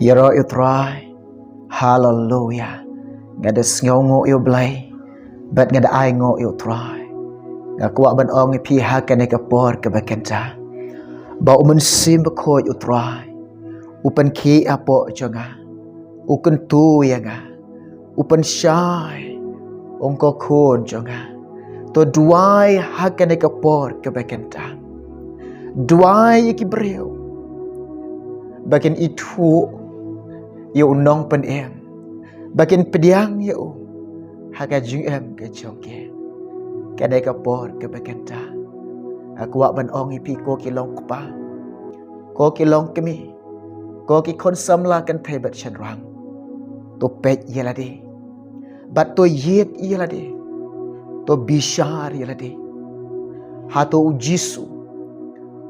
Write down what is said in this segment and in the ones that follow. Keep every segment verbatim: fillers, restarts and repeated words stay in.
Ïaroh ïa u Trai. Haleluya. Nga da sngewnguh ïa u Blei bad nga da ainguh ïa u Trai. Nga kwah ban ong ïa phi ha kane ka por kaba kynta ba U Mynsiem Bakhuid u Trai u pynkhih hapoh jong nga, u kyntu ïa nga, u pynshai ong ko khun jong nga. To duwai ha kane ka por kaba kynta. Duwai ïa ki briew ba kin ithuh ïa u Nongpynim, ba kin pdiang ïa u ha ka jingim ka jong ki. Kane ka por kaba kynta, nga kwah ban ong ïa phi, ko ki long kpa, ko ki long kmie, ko ki khun samla kynthei bad shynrang, to peit ïa lade bad to ïit ïa lade, to bishar ïa lade. Hato U Jisu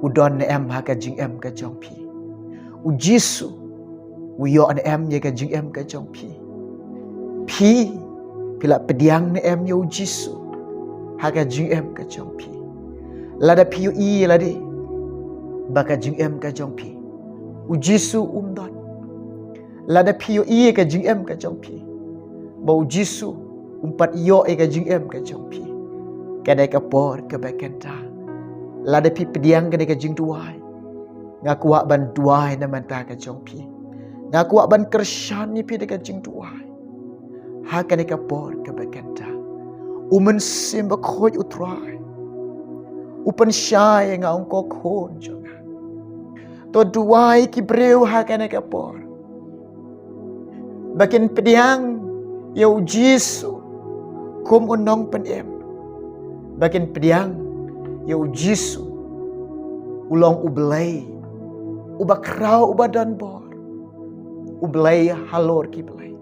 u don ne em ha ka jingim ka jong phi? U Jisu u ïoh ne em ïa ka jingim ka jong phi? Phi, phi la pdiang ne em ïa U Jisu ha ka jingim ka jong phi? Lada phi ïohi ïa lade ba ka jingim ka jong phi, U Jisu um don, lada phi ïohi ïa ka jingim ka jong phi ba U Jisu um pat ïoh ïa ka jingim ka jong phi, kane ka por kaba kynta, lada phi pdiang kane ka jingduwai, nga kwah ban duwai na ka bynta ka jong phi. Nga kwah ban kyrshan ïa phi da ka jingduwai ha kane ka por kaba kynta. U Mynsiem Bakhuid u Trai u pynshai ïa nga, ong ko khun jong nga, to duwai ïa ki briew ha kane ka por ba kin pdiang ïa U Jisu kum u Nongpynim, ba kin pdiang ïa U Jisu u long U Blei uba khraw, uba don bor, U Blei halor ki blei,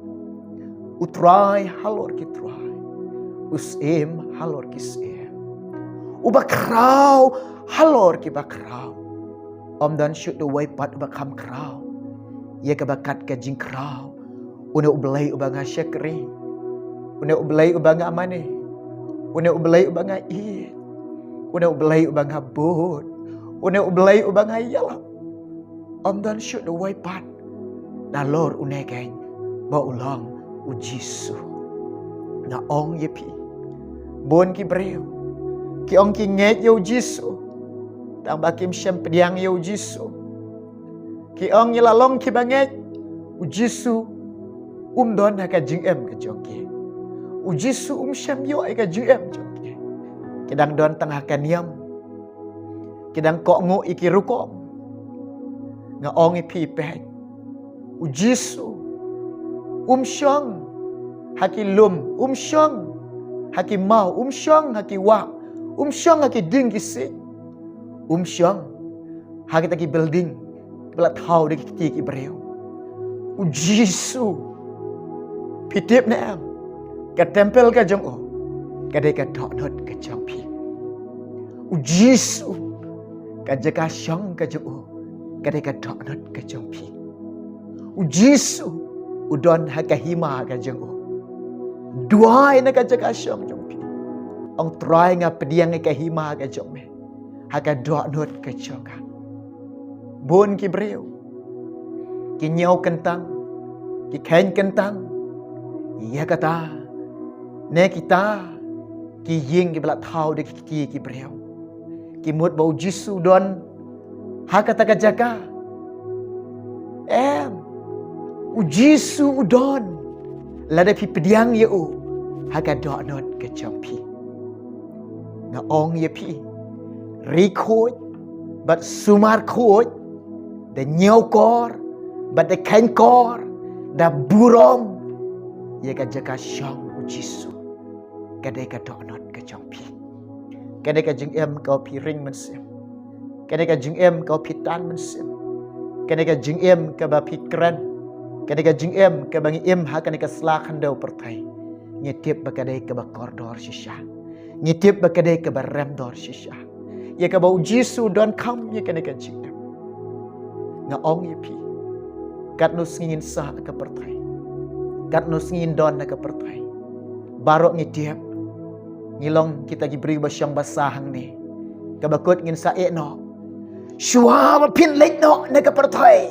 U Trai halor ki trai, U Syiem halor ki syiem, uba khraw halor kiba khraw. Ym don shuh uwei pat uba kham khraw ïa kaba kat ka jingkhraw. Une U Blei uba nga shakri, une U Blei uba nga mane, une U Blei uba nga ïeit, une U Blei uba nga bud, une U Blei uba nga ïalap, ym don shuh uwei pat nalor une keiñ ba u long U Jisu. Nga ong ïa phi, bun ki briew ki ong ki ngeit ïa U Jisu, tang ba kim shym pdiang ïa U Jisu. Ki ong ngi la long kiba ngeit, U Jisu um don ha ka jingim ka jong ki, U Jisu um shym ïoh ïa ka jingim jong ki. Ki dang don tang ha ka niam, ki dang kohnguh ïa ki rukom. Nga ong ïa phi, peit, U Jisu um shong ha ki lum, um shong ha ki maw, um shong ha ki wah, um shong ha ki dieng ki siej, um shong ha kita ki building kiba la thaw da ki kti ki briew. U Jisu, phi tip ne em, ka templ ka jong u ka dei ka dohnud ka jong phi. U Jisu, ka jaka shong ka jong u ka dei ka dohnud ka jong phi. U Jisu u don ha ka hima ka jong u. Duwai na ka jaka shong jong phi, ong, Trai, nga pdiang ïa ka hima ka jong me ha ka dohnud ka jong nga. Bun ki briew ki ñiew kyntang, ki kheiñ kyntang ïa kata ne kita ki ïing kiba la thaw da ki kti ki briew. Ki mut ba U Jisu u don ha kata ka jaka. Em, U Jisu u don lada phi pdiang ïa u ha ka dohnud ka jong phi. Nga ong ïa phi, ri khuid bad sumar khuid, da ñiew kor bad da kheiñ kor, da burom ïa ka jaka shong U Jisu, ka dei ka dohnud ka jong phi. Ka dei ka jingim kaba phi ring mynsiem, ka dei ka jingim kaba phi tan mynsiem, ka dei ka jingim kaba phi kren, ka dei ka jingim kaba ngi im ha kane ka sla khyndew pyrthei. Ngi tip ba ka dei kaba kordor shisha, ngi tip ba ka dei kaba rem dor shisha, ïa kaba U Jisu u don kham ïa kane ka jingim. Nga ong ïa phi, katno sngi ngin sah ha ka pyrthei, katno sngi ngin don ha ka pyrthei, baroh ngi tip ngi long kita ki briew ba shong ba sah hangne. Kaba kut ngin sa ïeh noh shuwa ba phin leit noh na ka pyrthei.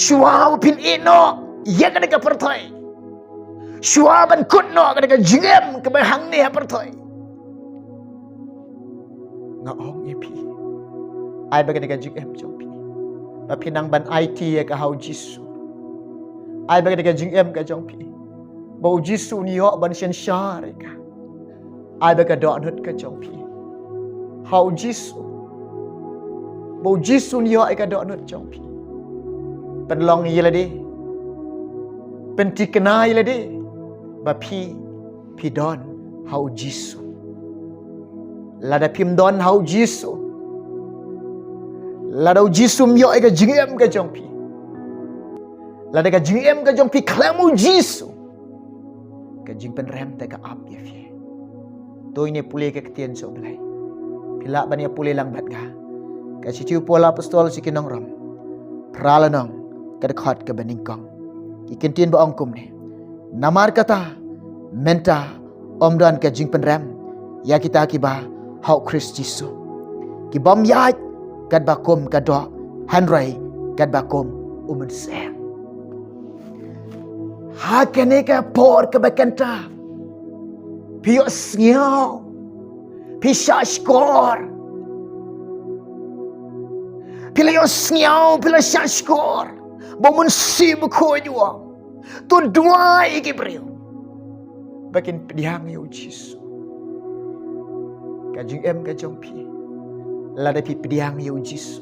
Shuwa ba phin ïeh noh ïa kane ka pyrthei, shuwa ban kut noh kane ka jingim kaba hangne ha pyrthei, nga ong ïa phi, ai ba kane ka jingim jong phi, ba phin nang ban aiti ïa ka ha u Jisu. Ai ba kane ka jingim ka jong phi, ba u Jisu un ïoh ban synshar ïa ka. Ai ba ka dohnud ka jong phi ha u Jisu, ba u Jisu un ïoh ïa ka dohnud jong phi. Pynlong ïa lade, pynthikna ïa lade ba phi, phi don ha u Jisu. Lada phim don ha u Jisu, lada u Jisu um ïoh ïa ka jingim ka jong phi, lada ka jingim ka jong phi khlem u Jisu, ka jingpynrem te ka ap ïa phi. To ngin ïa pule ka ktien jong u Blei. Phi lah ban ïa pule lang bad nga. Ka shithi u Paul apostol sha ki nong Rom, phra lynnong, ka dkhot kaba nyngkong. Ki kyntien ba ong kumne: Namar kata, mynta ym don ka jingpynrem ïa kita kiba ha u Khrist Jisu, ki bym ïaid katba kum ka doh, hynrei katba kum u Mynsiem. Ha kane ka por kaba kynta, phi ïohsngew, phi shahshkor, phi la ïohsngew, phi la shahshkor ba u Mynsiem Bakhuid u ong, to duwai ïa ki briew ba kin pdiang ïa u Jisu. Ka jingim ka jong phi, lada phi pdiang ïa u Jisu,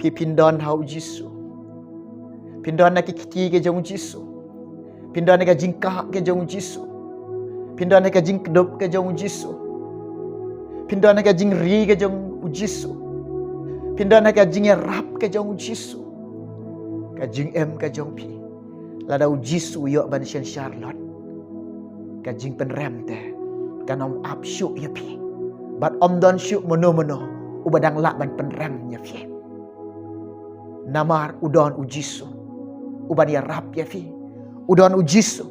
phi, phin don ha u Jisu. Phin don ha ki kti ka jong u Jisu. Phin don ha ka jingkah ka jong u Jisu. Phin don ha ka jingkdup ka jong u Jisu. Phin don ha ka jingri ka jong u Jisu. Phin don ha ka jingïarap ka jong u Jisu. Ka jingim ka jong phi, lada u Jisu u ïoh ban synshar lut, ka jingpynrem te kan ym ap shuh ïa phi. Bad ym don shuh mano mano uba dang lah ban pynrem ïa phi. Namar u don u Jisu uban ïarap ïa phi. U don u Jisu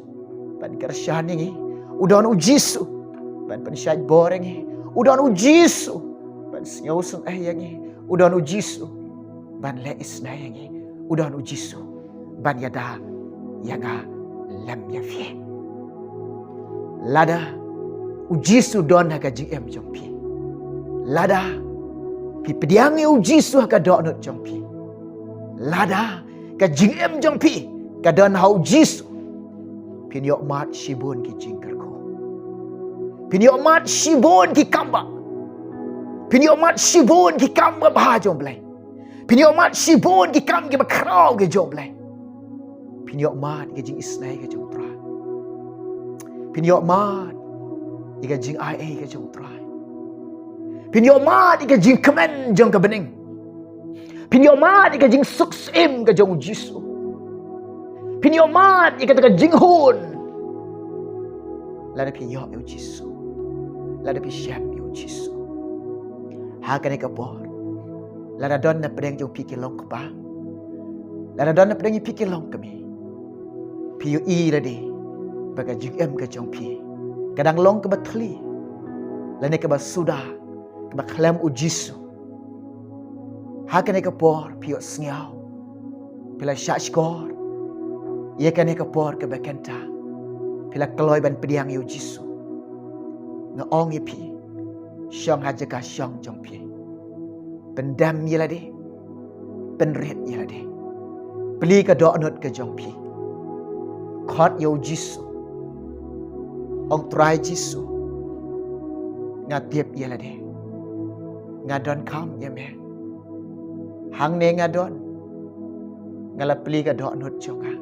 ban kyrshan ïa ngi. U don u Jisu ban pynshait bor ïa ngi. U don u Jisu ban sngewsynei ïa ngi. U don u Jisu ban leh isynei ïa ngi. U don u Jisu ban ïada ïa nga lem ïa phi. Lada u Jisu don ha ka jingim jong phi, lada phi pdiang ïa u Jisu ha ka dohnud jong phi, lada ka jingim jong phi ka don ha u Jisu, phin ïoh mad shibun ki jingkyrkhu. Phin ïoh mad shibun ki kam ba, phin ïoh mad shibun ki kam ba bha jong u Blei. Phin ïoh mad shibun ki kam kiba khraw ki jong u Blei. Phin ïoh mad ïa ka jingisynei ka jong u Trai. Phin ïoh mad ïa ka jingaiei ka jong u Trai. Phin ïoh mad ïa ka jingkmen jong ka bneng. Phin ïoh mad ïa ka jingsuk syiem ka jong u Jisu. Phin ïoh mad ïa kata ka jinghun. Lada phi ïoh ïa u Jisu, lada phi shem ïa u Jisu ha kane ka por, lada don na pdeng jong phi ki long kpa, lada don na pdeng jong phi ki long kmie, phi ïohi lade ba ka jingim ka jong phi ka dang long kaba thli lane kaba suda, kaba khlem u Jisu. Ha kane ka por phi ïohsngew, phi la shahshkor. Ïa kane ka por kaba kynta phi la kloi ban pdiang ïa u Jisu. Nga ong ïa phi, shong ha jaka shong jong phi, pyndem ïa lade, pynrit ïa lade. Plie ka dohnud ka jong phi. Khot ïa u Jisu. Ong, Trai Jisu, nga tip ïa lade, nga donkam ïa me. Hangne nga don, nga la plie ka dohnud jong nga.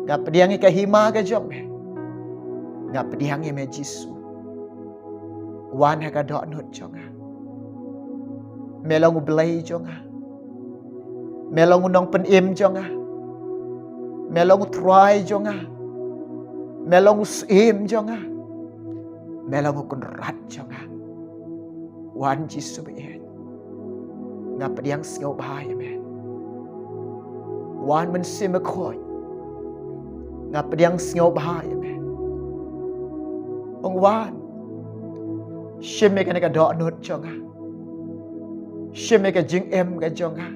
Nga pdiang ïa ka hima ka jong me. Nga pdiang ïa me Jisu. Wan ha ka dohnud jong nga. Me long u Blei jong nga. Me long u nongpynim jong nga. Me long u Trai jong nga. Me long u Syiem jong nga. Me long u Kynrad jong nga. Wan Jisu baieit, nga pdiang sngewbha ïa me. Wan Mynsiem Bakhuid, nga pdiang sngewbha ïa me. Ong, wan, shim ïa kane ka dohnud jong nga. Shim ïa ka jingim ka jong nga.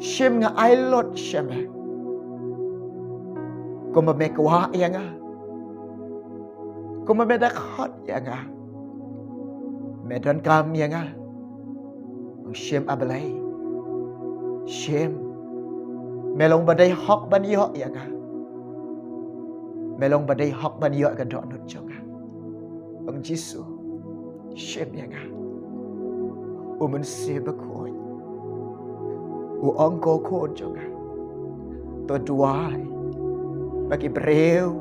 Shim nga ai lut sha me. Kumba me kwah ïa nga, kumba me da khot ïa nga, me donkam ïa nga. Ong shim, A Blei. Shim. Me long ba dei hok ban ïoh ïa nga. Me long ba dei hok ban ïoh ka dohnud jong nga. Ong Jisu, shim ïa nga. U Mynsiem Bakhuid u ong, ko khun jong nga, to duwai ba ki briew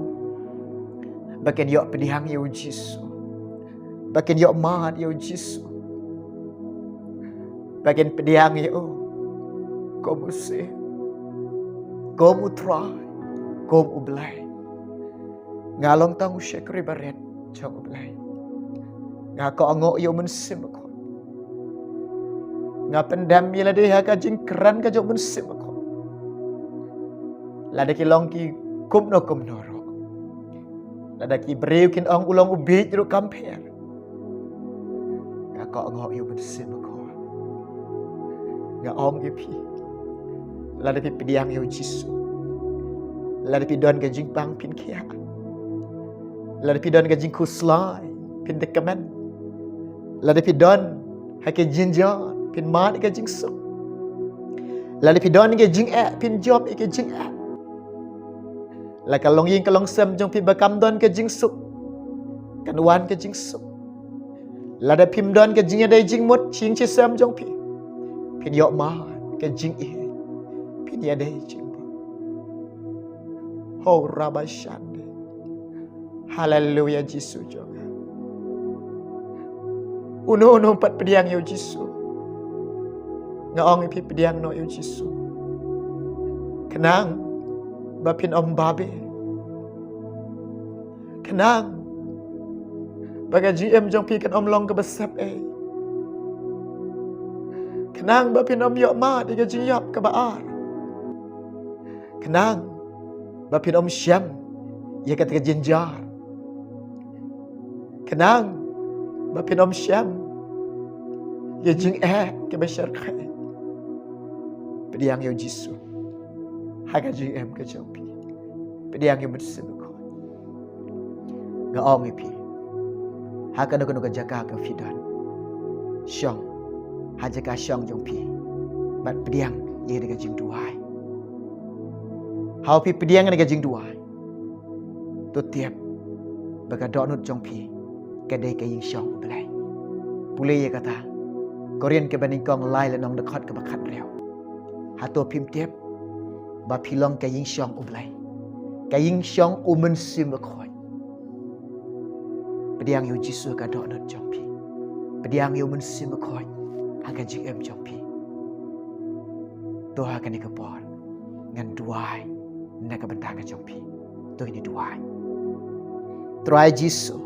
ba kin ïoh pdiang ïa u Jisu, ba kin ïoh mad ïa u Jisu, ba kin pdiang ïa u kum u Siem, kum u Trai, kum u Blei. Nga long tang u shakri barit jong u Blei. Nga kohnguh ïa u Mynsiem Bakhuid. Nga pyndem ïa lade ha ka jingkren ka jong u Mynsiem Bakhuid. Lada ki long ki kumno kumno ruh, lada ki briew kin ong u long u bieit ruh kam pher, nga kohnguh ïa u Mynsiem Bakhuid. Nga ong ïa phi, lada phi pdiang ïa u Jisu, lada phi don ka jingpang phin khiah, lada phi don ka jingkhuslai phin da kmen, lada phi don ha ka jynjar phin mad ïa ka jingsuk, lada phi don ka jingeh phin jop ïa ka jingeh. La ka longïing ka longsem jong phi ba kam don ka jingsuk, kan wan ka jingsuk. Lada phim don ka jingïadei jingmut shisien shisem jong phi, phin ïoh mad ka jingïeit, phin ïadei jingmut. Ho raba shande. Haleluya, Jisu jong nga. Uno uno pat pdiang ïa u Jisu. Nga ong ïa phi, pdiang noh ïa u Jisu. Khnang ba phin ym babe. Khnang ba ka jingim jong phi kan ym long kaba sep ei. Khnang ba phin ym ïoh mad ïa ka jingïap kaba ar. Khnang ba phin ym shem ïa kata ka jynjar. Khnang ba phin ym shem ïa ka jingeh kaba shyrkhei. Pdiang ïa u Jisu ha ka jingim ka jong phi. Pdiang ïa u Mynsiem Bakhuid. Nga ong ïa phi, ha kano kano ka jaka ka phi don, shong ha jaka shong jong phi bad pdiang ïa ka jingduwai. Haba phi pdiang ïa ka jingduwai, to tip ba ka dohnud jong phi ka dei ka ïingshong U Blei. Pule ïa kata, Korinth kaba nyngkong lai lynnong dkhot kaba khathynriew. Hato phim tip ba phi long ka ïingshong U Blei, ka ïingshong U Mynsiem Bakhuid? Pdiang ïa u Jisu ha ka dohnud jong phi. Pdiang ïa u Mynsiem Bakhuid ha ka jingim jong phi. To ha kane ka por ngan duwai na ka bynta ka jong phi. To ngin duwai. Trai Jisu,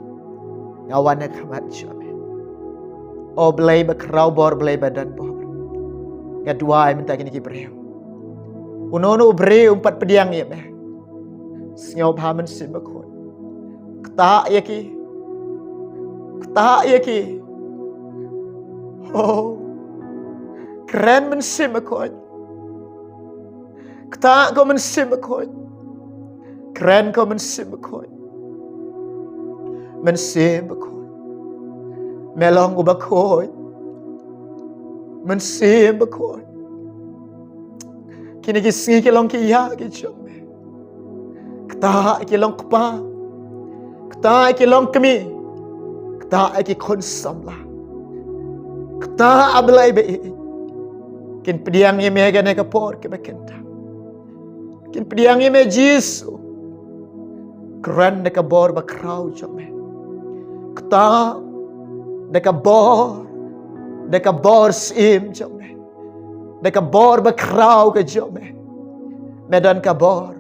nga wan ha khmat jong me. O Blei bakhraw bor, Blei badonbor, nga duwai mynta kine ki briew. Uno uno u briew um pat pdiang ïa me, sngewbha Mynsiem Bakhuid, ktah ïa ki. Ktah ïa ki. Oh, kren Mynsiem Bakhuid. Ktah ko Mynsiem Bakhuid. Kren ko Mynsiem Bakhuid. Mynsiem Bakhuid, me long uba khuid. Mynsiem Bakhuid, kine ki sngi ki long ki ïa ki jong me. Ktah ïa ki long kpa, ktah ïa ki long kmie, ktah ïa ki khun samla. Ktah, A Blei ba ïeit. Kin pdiang ïa me ha kane ka por kaba kynta. Kin pdiang ïa me Jisu. Kren da ka bor bakhraw jong me. Ktah da ka bor, da ka bor syiem jong me, da ka bor bakhraw ka jong me. Me don ka bor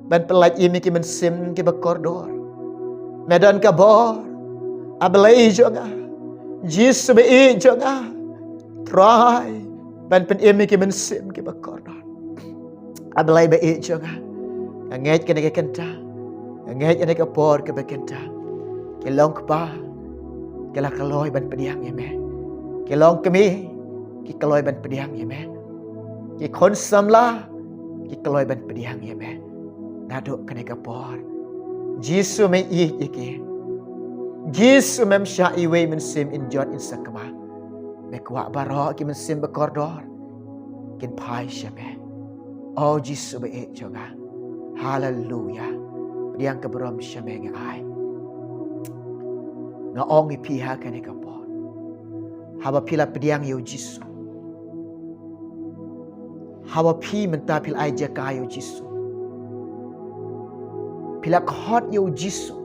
ban pyllait im ïa ki mynsiem kiba kordor. Me don ka bor, A Blei jong nga, Jisu ba ïeit jong nga, Trai, ban pynim ïa ki mynsiem kiba kordor. A Blei ba ïeit jong nga, nga ngeit kane ka kynta, nga ngeit kane ka por kaba kynta, ki long kpa ki la kloi ban pdiang ïa me, ki long kmie ki kloi ban pdiang ïa me. Ki khun samla ki kloi ban pdiang ïa me. Naduh kane ka por Jisu me ïeit ïa ki. Jisu mem shah iwei mynsiem in jot in sakma. Me kwah baroh ki mynsiem ba kordor kin phai sha me. O Jisu ba ïeit jong nga. Haleluya. Pdiang ka burom sha me nga ai. Nga ong ïa phi ha kane ka por, haba phi la pdiang ïa u Jisu, haba phi mynta phi la ai jaka ïa u Jisu, phi la khot ïa u Jisu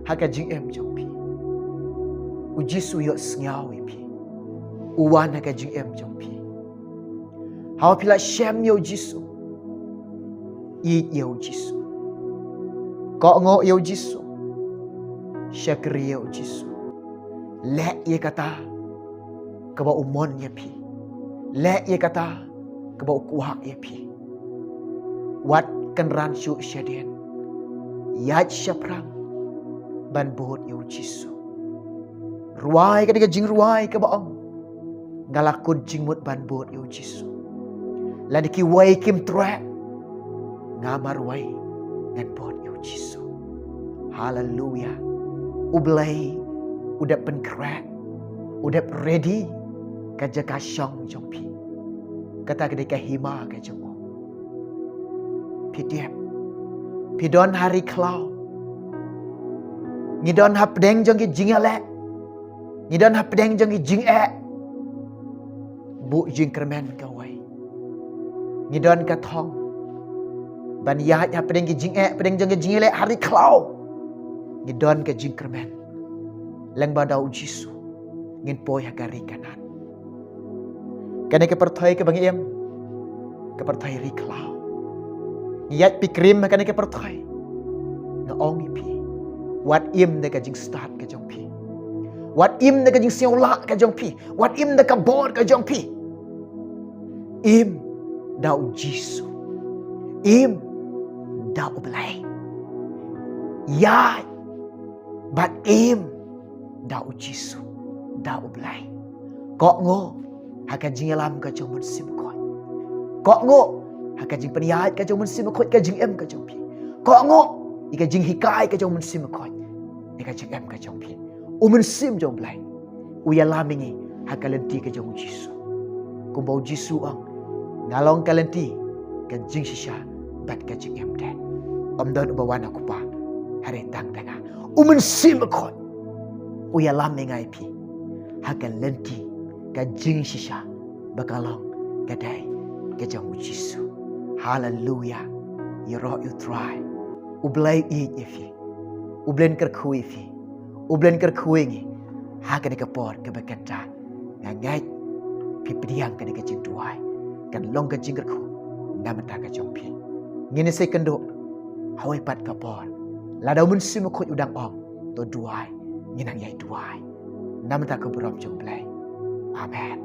ha ka jingim jong phi, u Jisu ïohsngew ïa phi, u wan ha ka jingim jong phi. Haba phi la shem ïa u Jisu, ïeit ïa u Jisu, kohnguh ïa u Jisu, shakri ïa u Jisu, leh ïa kata kaba u mon ïa phi, leh ïa kata kaba u kwah ïa phi. Wat kynran shuh shadien, ïaid shaphrang ban bud ïa u Jisu. Rwai ka dei ka jingrwai kaba ong, nga la kut jingmut ban bud ïa u Jisu. Lada kiwei kim treh, nga marwei ngan bud ïa u Jisu. Haleluya. U Blei u dep pynkhreh, u dep ready ka jaka shong jong phi. Kata ka dei ka hima ka jong u. Phi dep, phi don ha ri khlaw. Ngi don hapdeng jong ki jingïaleh, ngi don hapdeng jong ki jingeh. Buh jingkyrmen kawei. Ngi don ka thong ban ïaid hapdeng ki jingeh, hapdeng jong ki jingïaleh ha ri khlaw. Ngi don ka jingkyrmen, lyngba da u Jisu ngin poi ha ka ri Kanaan. Kane ka pyrthei kaba ngi im, ka pyrthei ri khlaw. Ngi ïaid pikrim ha kane ka pyrthei. Nga ong ïa phi, wat im da ka jingstad ka jong phi, wat im da ka jingsngewlah ka jong phi, wat im da ka bor ka jong phi. Im da u Jisu, im da u Blei. Ïaid bad im da u Jisu, da u Blei. Kohnguh ha ka jingïalam ka jong u Mynsiem Bakhuid. Kohnguh ha ka jingpynïaid ka jong u Mynsiem Bakhuid ka jingim ka jong phi. Kohnguh ïa ka jinghikai ka jong u Mynsiem Bakhuid ïa ka jingim ka jong phi. U Mynsiem jong u Blei u ïalam ïa ngi ha ka lynti ka jong u Jisu. Kumba u Jisu u ong, nga long ka lynti, ka jingshisha bad ka jingim de. Ym don uba wan ha u Kpa hynrei tang da nga. U Mynsiem Bakhuid u ïalam ïa nga ïa phi ha ka lynti ka jingshisha ba ka long ka dei ka jong u Jisu. Haleluya. Ïaroh ïa u Trai. U Blei u ïeit ïa phi. U Blei un kyrkhu ïa phi. U Blei un kyrkhu ïa ngi ha kane ka por kaba kynta. Nga ngeit phi pdiang kane ka jingduwai, kan long ka jingkyrkhu na bynta ka jong phi. Ngin ïasei kynduh ha kawei pat ka por. Lada u Mynsiem Bakhuid u dang ong, to duwai, ngin nang ïai duwai na bynta ka burom jong u Blei. Amen.